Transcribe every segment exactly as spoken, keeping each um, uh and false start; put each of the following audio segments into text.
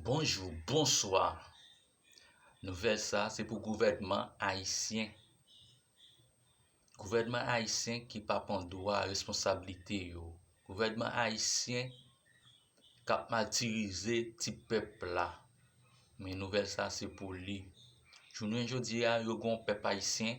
Bonjou, bonswa. Nouvèl sa se pou gouvènman ayisyen. Gouvènman ayisyen ki pa pran dwa responsablite yo. Gouvènman ayisyen k ap matirize ti pèp la. Men nouvèl sa se pou li. Jounen jodi a, yo gon pèp ayisyen,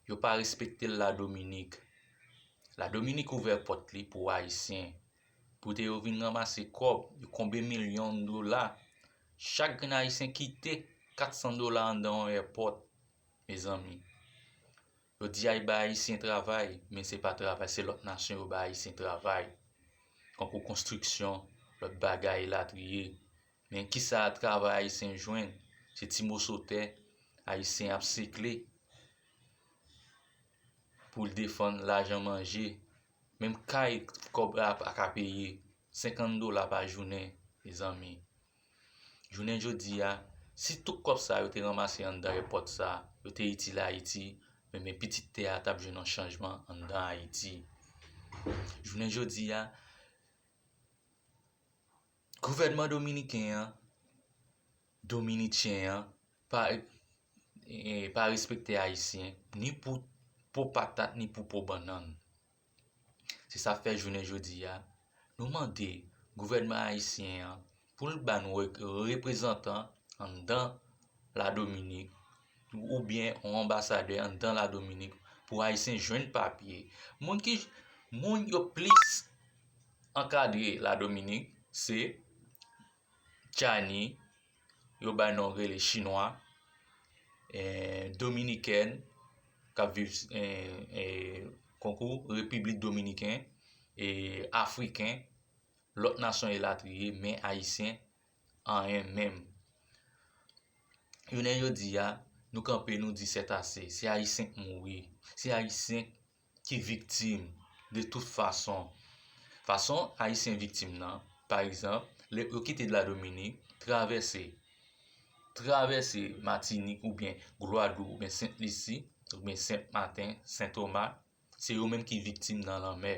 yo pa respekte Ladominik. Ladominik ouvè pòt li pou ayisyen. Pou te yo vin ranmase kòb, yo konbe milyon dola. Chak grenn ayisyen kite kat san dola anndan yon èpòt, mezanmi. Yo di ay bay ayisyen travay, men se pa travay, se lòt nasyon yo bay ayisyen travay. Tankou konstriksyon, lòt bagay, elatriye. Men kisa travay ayisyen jwenn? Se ti moso tè ayisyen ap sekle pou l defann lajan manje. Menm kay kòb la pa ka peye, senkant dola pa jounen, mezanmi. Jounen jodi a, si tout kòb sa yo te ranmase anndan èpòt sa, yo te itil Ayiti, men, men pitit tè a t ap jwenn yon chanjman anndan Ayiti. Jounen jodi a, gouvènman dominiken an, dominisyen an, pa, e, pa respekte ayisyen, ni pou po patat, ni pou po bannann. Se sa k fè jounen jodi a, nou mande gouvènman ayisyen an pou l ba nou re-, reprezantan anndan Ladominik, oubyen yon anbasadè anndan Ladominik pou ayisyen jwenn papye. Moun ki, moun yo plis ankadre Ladominik, se Chani, yo bay non rele chinwa, eh, dominikèn, k ap viv, eh, eh, konkou Repiblik Dominiken, eh, afriken, lòt nasyon elatriye, men ayisyen, anyen menm. Jounen jodi a, nou kanpe, nou di c'est assez. Se ayisyen k mouri. Se ayisyen ki viktim de tout fason. Fason ayisyen viktim nan, pa egzanp, lè yo kite Ladominik, travèse, travèse Matinik oubyen Gwadloup oubyen Sent Lisi oubyen Sent Maten, Sen Toma, se yo menm ki viktim nan lanmè.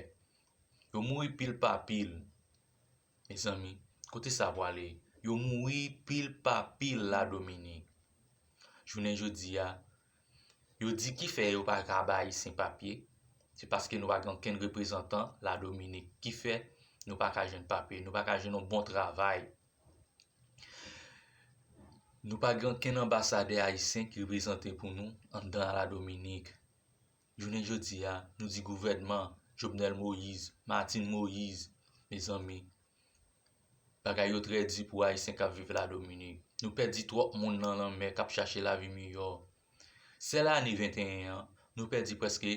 Yo mouri pil pa pil. Mezanmi, kote sa pwale? Yo mouri pil pa pil Ladominik. Jounen jodi a, yo di ki fè yo pa ka bay ayisyen papye, se paske nou pa gen okenn reprezantan Ladominik. Ki fè nou pa ka jwenn papye, nou pa ka jwenn yon bon travay. Nou pa gen okenn anbasadè ayisyen ki reprezante pou nou anndan Ladominik. Jounen jodi a, nou di gouvènman Jovenel Moïse, Martine Moïse, mezanmi, bagay yo trè di pou ayisyen k ap viv Ladominik. Nou pèdi twòp moun nan lanmè k ap chache lavi miyò. Sèl ane venteyen an, nou pèdi prèske,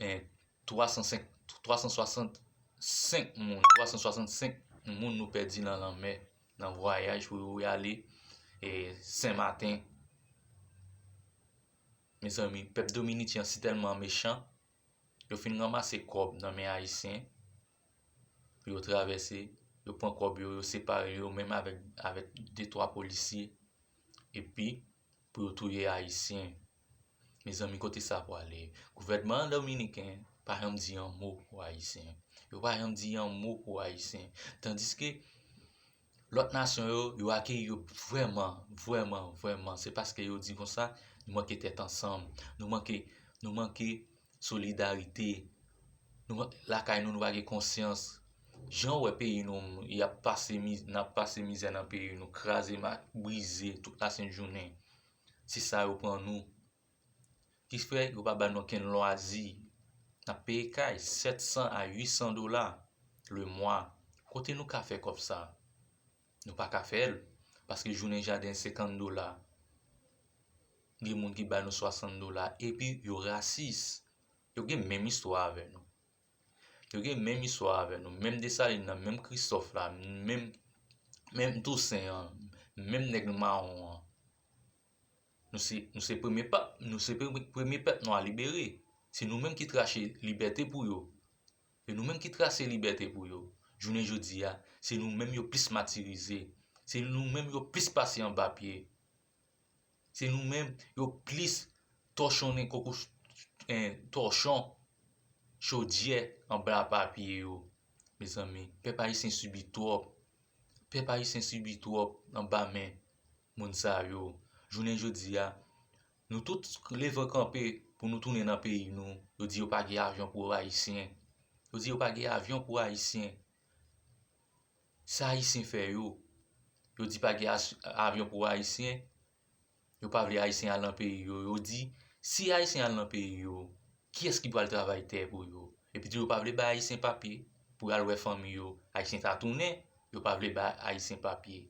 eh, twa san senk, twa san swasannsenk moun, twa san swasannsenk moun nou pèdi nan lanmè, nan vwayaj pou yo ale, eh, Sen Maten. Mezanmi, pèp dominiken an si tèlman mechan, yo fin ranmase kòb nan men ayisyen, pou yo travèse, yo pran kòb yo, yo separe yo menm avèk, avèk de twa polisye, epi pou yo touye ayisyen. Mezanmi, kote sa pwale? Gouvènman dominiken pa janm di yon mo pou ayisyen. Yo pa janm di yon mo pou ayisyen. Tandiske lòt nasyon yo, yo akeyi yo vrèman, vrèman, vrèman. Se paske yo di konsa, nou manke tèt ansanm, nou manke, nou manke solidarite. Nou, lakay nou, nou pa gen konsyans. Jan w wè peyi nou, y ap pase mi-, n ap pase mizè nan peyi nou, kraze, ma-, brize tout lasent jounen. Se sa yo pran nou. Ki fè yo pa ba nou okenn lwazi. N ap peye kay sèt san a uit san dola le mwa. Kote nou ka fè kòb sa? Nou pa ka fè l, paske jounen jaden senkant dola. Gen moun ki ba nou swasant dola, epi yo rasis. Yo gen menm istwa avè nou. Yo gen menm istwa avè nou. Menm Desalin nan, menm Kristòf la, menm, menm Tousen an, menm nèg mawon an. Nou se, nou se premye pèp, nou se premye, premye pèp nwa libere. Se nou menm ki trache libète pou yo. Se nou menm ki trase libète pou yo. Jounen jodi a, se nou menm yo plis matirize. Se nou menm yo plis pase anba pye. Se nou menm yo plis tòchonnen koko, eh, tòchon chodyè anba papye yo. Mezanmi, pèp ayisyen sibi twòp. Pèp ayisyen sibi twòp anba men moun sa yo. Jounen jodi a, nou tout leve kanpe pou nou tounen nan peyi nou. Yo di yo pa gen avyon pou Ayisyen. Yo di yo pa gen avyon pou Ayisyen. Sa Ayisyen fè yo? Yo di pa gen as- avyon pou Ayisyen. Yo pa vle Ayisyen al nan peyi yo. Yo di, si Ayisyen al nan peyi yo, kiyès ki pral travay tè pou yo? Epi tou, yo pa vle bay Ayisyen papye pou y al wè fanmi yo. Ayisyen ta tounen, yo pa vle bay Ayisyen papye.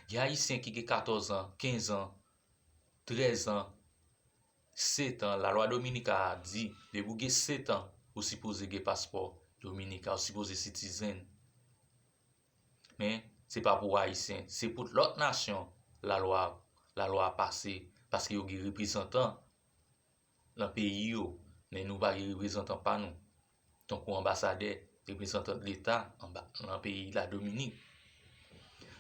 Gen Ayisyen ki gen katòz an, kenz an, trèz an, sèt an. Lalwa Dominika a di, depi w gen sèt an, ou sipoze gen paspò Dominika, ou sipoze citizen. Men, se pa pou Ayisyen, se pou lòt nasyon lalwa, lalwa a pase, paske yo gen reprezantan nan peyi yo, men nou pa gen reprezantan pa nou. Tankou anbasadè, reprezantan Leta anba, nan peyi Ladominik.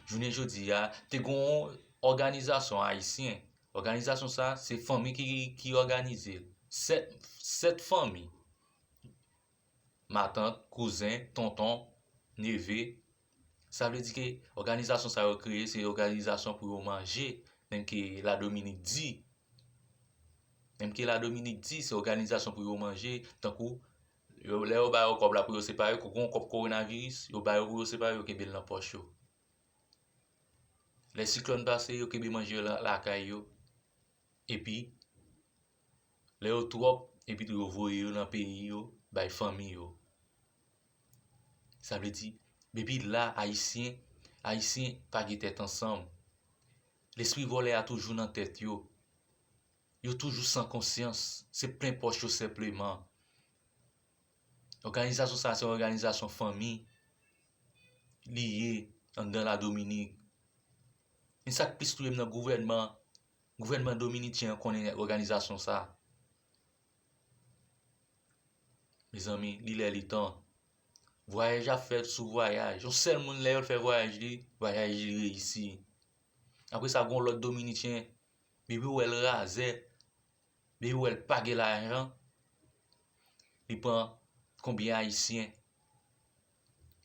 Jounen jodi a, te gen yon òganizasyon ayisyen. Òganizasyon sa, se fanmi ki, ki òganize l. Sèt, sèt fanmi. Matant, kouzen, tonton, neve. Sa vle di ke òganizasyon sa yo kreye, se òganizasyon pou yo manje, menm ke Ladominik di. Menm ke Ladominik di, se òganizasyon pou yo manje, tankou, yo, lè yo ba yo kòb la pou yo separe, kou gon kòb kowonaviris, yo ba yo pou yo separe, yo kenbe l nan pòch yo. Lè siklòn pase, yo kenbe manje yo la, lakay yo. Epi, lè yo twòp, epi tou yo voye yo nan peyi yo, bay fanmi yo. Sa vle di, depi la, Ayisyen, Ayisyen pa gen tèt ansanm. Lespri vòlè a toujou nan tèt yo. Yo toujou san konsyans. Se plen pòch yo senpleman. Òganizasyon sa a se yon òganizasyon fanmi li ye anndan Ladominik. Men sa k plis touye m nan gouvènman, gouvènman dominikyen an konnen òganizasyon sa a. Mezanmi, li lè li tan. Vwayaj ap fèt sou vwayaj. Yon sèl moun lè yo fè vwayaj li, vwayaj li reyisi. Apre sa, gon lòt dominikyen, depi w wè l razè, depi w wè l pa gen lajan, li pran konbyen ayisyen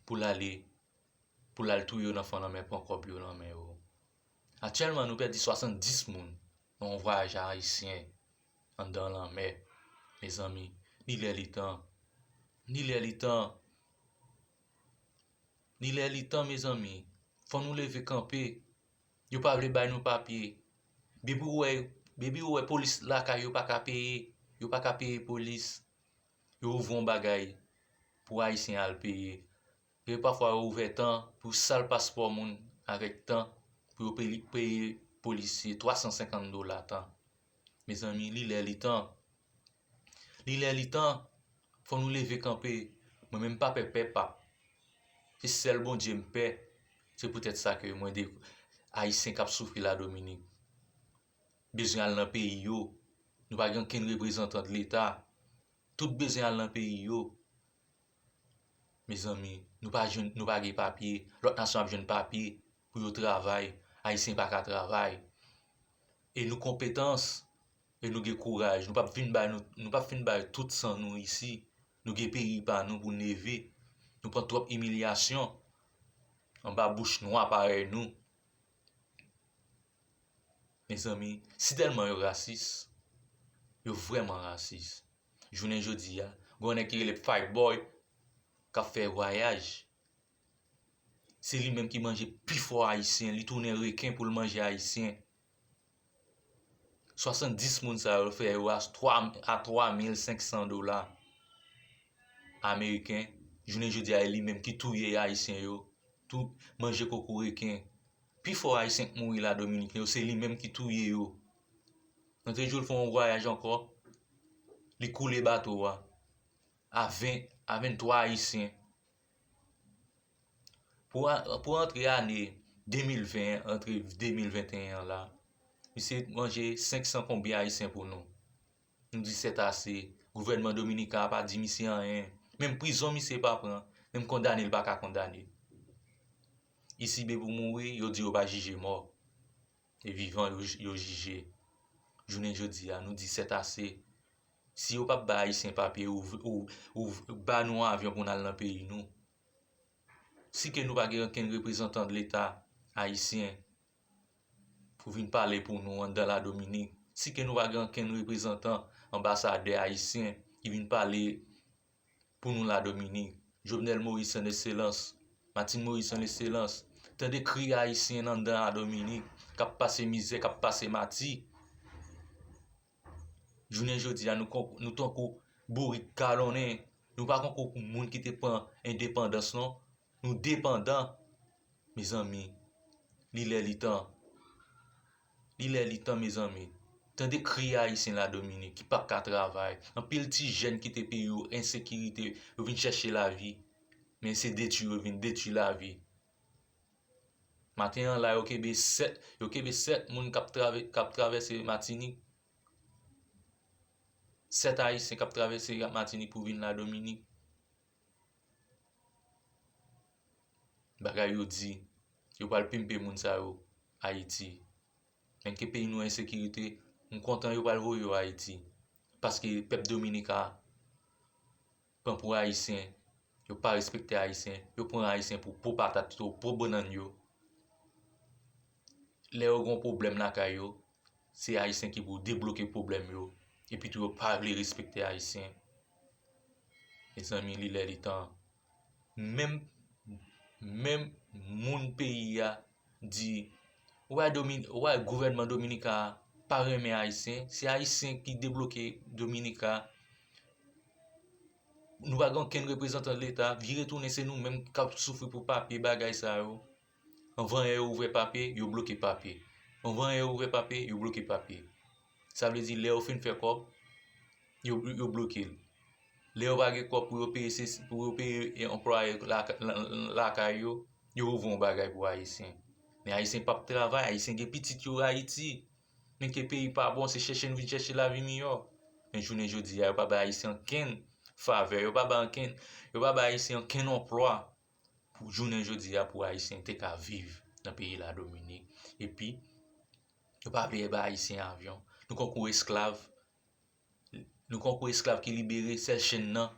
pou l ale, pou l al touye yo nan fon lanmè, pran kòb yo nan men yo. Aktyèlman, nou pèdi swasanndis moun nan yon vwayaj ayisyen anndan lanmè. Mezanmi, li lè li tan. Li lè li tan. Li lè li tan, mezanmi. Fò nou leve kanpe. Yo pa vle bay nou papye. Depi w wè, depi w wè polis lakay yo pa ka peye, yo pa ka peye polis. Yo ouvri yon bagay pou Ayisyen al peye. Gen pafwa yo ouvè tan pou sal paspò moun avèk tan pou yo peye, peye polisye twa san senkant dola tan. Mezanmi, li lè li tan. Li lè li tan. Fò nou leve kanpe. Mwen menm m pa pè pèp ap. Se sèl Bondye m pè. Se poutèt sa ke mwen de Ayisyen k ap soufri Ladominik bezwen al nan peyi yo. Nou pa gen okenn reprezantan de Leta. Tout bezwen al nan peyi yo. Mezanmi, nou pa jwenn, nou pa gen papye. Lòt nasyon ap jwenn papye pou yo travay. Ayisyen pa ka travay. E nou konpetans, e nou gen kouraj. Nou p ap vin bay, nou, nou p ap vin bay tout san nou isi. Nou gen peyi pa nou pou n leve. Nou pran twòp imilyasyon anba bouch nwa parèy nou. Mezanmi, si tèlman yo rasis, yo vrèman rasis. Jounen jodi a, gen yon nèg ki rele Fight Boy k ap fè vwayaj. Se li menm ki manje pifò Ayisyen, li tounen reken pou l manje Ayisyen. Swasanndis moun sa yo fè yo a twa, a twa mil senk san dola ameriken. Jounen jodi a, e li menm ki touye Ayisyen yo, tou manje kokoureken. Pifò Ayisyen k mouri Ladominik yo, se li menm ki touye yo. Lòt jou, l fè yon vwayaj ankò, li koule bato a, a ven, a venntwa Ayisyen. Pou, pou rantre ane de mil ven, rantre de mil venteyen an la, misye manje senk san konbyen Ayisyen pou nou. Nou di sètase. Gouvènman dominiken an pa di misye anyen. Menm prizon misye pa pran. Menm kondane l pa ka kondane. Isi, depi w mouri, yo di yo pa jije mò. E vivan, yo, yo jije. Jounen jodi a, nou di sètase. Si yo p ap bay Ayisyen papye, ou, ou, ou ba nou yon avyon pou n al nan peyi nou. Si ke nou pa gen okenn reprezantan de Leta ayisyen pou vin pale pou nou anndan Ladominik, si ke nou pa gen okenn reprezantan, anbasadè ayisyen ki vin pale pou nou Ladominik, Jovenel Moïse son ekselans, Martine Moïse son ekselans, tande kri ayisyen anndan Ladominik k ap pase mizè, k ap pase mati. Jounen jodi a, nou, nou tankou bourik galonnen. Nou pa tankou moun ki te pran endepandans, non. Nou depandan. Mezanmi, li lè li tan. Li lè li tan, mezanmi. Tande kri ayisyen Ladominik ki p ap ka travay. Anpil ti jèn kite peyi yo, ensekirite, yo vin chèche lavi. Men se detwi yo vin detwi lavi. Maten an la, yo kenbe sèt, yo kenbe sèt moun k ap travè-, k ap travèse Matinik. Sèt ayisyen k ap travèse Matinik pou vin Ladominik. Bagay yo di, yo pral pimpe moun sa yo Ayiti. Menm ke peyi nou ensekirite, m kontan yo pral voye yo Ayiti. Paske pèp Dominik a pran pou Ayisyen, yo pa respekte Ayisyen, yo pran Ayisyen pou po patat yo, po bannann yo. Lè yo gen yon pwoblèm lakay yo, se Ayisyen ki pou debloke pwoblèm yo. Epi tou yo pa vle respekte Ayisyen. Mezanmi, li lè li tan. Menm, menm moun peyi a di, ou wè Domin-, ou wè gouvènman Dominika a pa renmen Ayisyen, se Ayisyen ki debloke Dominika. Nou pa gen okenn reprezantan de Leta, vire tounen se nou menm k ap soufri pou papye bagay sa yo. Anvan yè yo ouvè papye, yo bloke papye. Anvan yè yo ouvè papye, yo bloke papye. Sa vle di lè yo fin fè kòb, yo, yo bloke l. Lè yo pa gen kòb pou yo peye se, pou yo peye anplwaye laka-, la-, lakay yo, yo ouvri yon bagay pou Ayisyen. Men Ayisyen p ap travay, Ayisyen gen pitit yo Ayiti. Men ke peyi pa bon, se chèche nou vin chèche lavi miyò. Men jounen jodi a, yo pa bay Ayisyen ankenn favè, yo pa bay ankenn, yo pa bay Ayisyen ankenn anplwa pou jounen jodi a pou Ayisyen te ka viv nan peyi Ladominik. Epi, yo pa vle bay Ayisyen avyon. Nou konkou esklav, nou konkou esklav ki libere, sèl chenn nan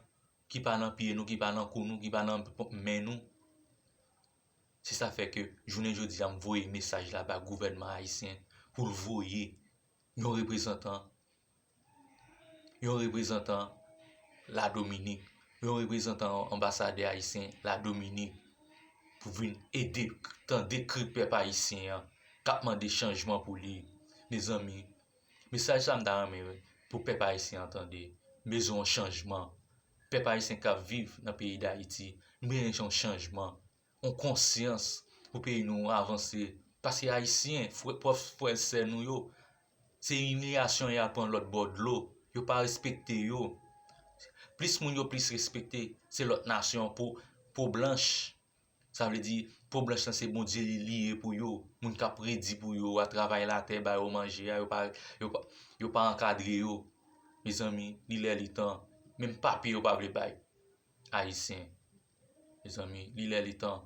ki pa nan pye nou, ki pa nan kou nou, ki pa nan men nou. Se sa fè ke jounen jodi a m voye mesaj la ba gouvènman ayisyen pou l voye yon reprezantan, yon reprezantan Ladominik, yon reprezantan anbasadè ayisyen Ladominik pou vin ede tande kri pèp ayisyen an k ap mande chanjman pou li. Mezanmi, mesaj sa m ta renmen pou pèp ayisyen an tande. M bezwen yon chanjman. Pèp ayisyen k ap viv nan peyi Dayiti, nou bezwen yon chanjman, yon konsyans pou peyi nou avanse. Paske Ayisyen, frè, pwòp frè sè nou yo, se imilyasyon y al pran lòt bò dlo. Yo pa respekte yo. Plis moun yo plis respekte, se lòt nasyon, po, po blanch. Sa vle di, po blanch lan se Bondye li, li ye pou yo. Moun k ap redi pou yo, a travay latè, ba yo manje a, yo pa, yo pa, yo pa ankadre yo. Mezanmi, li lè li tan. Menm papye yo pa vle bay Ayisyen. Mezanmi, li lè li tan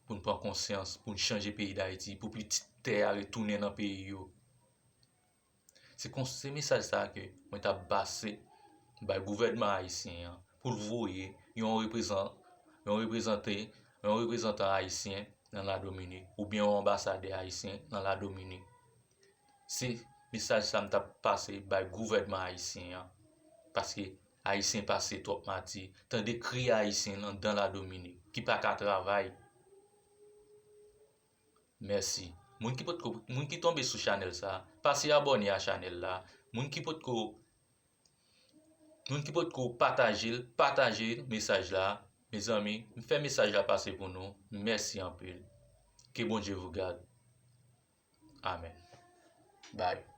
pou n pran konsyans, pou n chanje peyi Dayiti, pou pitit tè a retounen nan peyi yo. Se kon, se mesaj sa a ke mwen t ap pase bay gouvènman ayisyen an pou l voye yon reprezan-, yon reprezante, yon reprezantan ayisyen nan Ladominik oubyen yon anbasadè ayisyen nan Ladominik. Se mesaj sa m t ap pase bay gouvènman ayisyen an. Paske Ayisyen pase twòp mati. Tande kri Ayisyen anndan Ladominik ki pa ka travay. Mèsi. Moun ki potko, moun ki tonbe sou chanèl sa, pase abòne a chanèl la. Moun ki potko, moun ki potko pataje l, pataje mesaj la. Mezanmi, m fè mesaj la pase pou nou. Mèsi anpil. Ke Bondye vous garde. Amèn. Bye.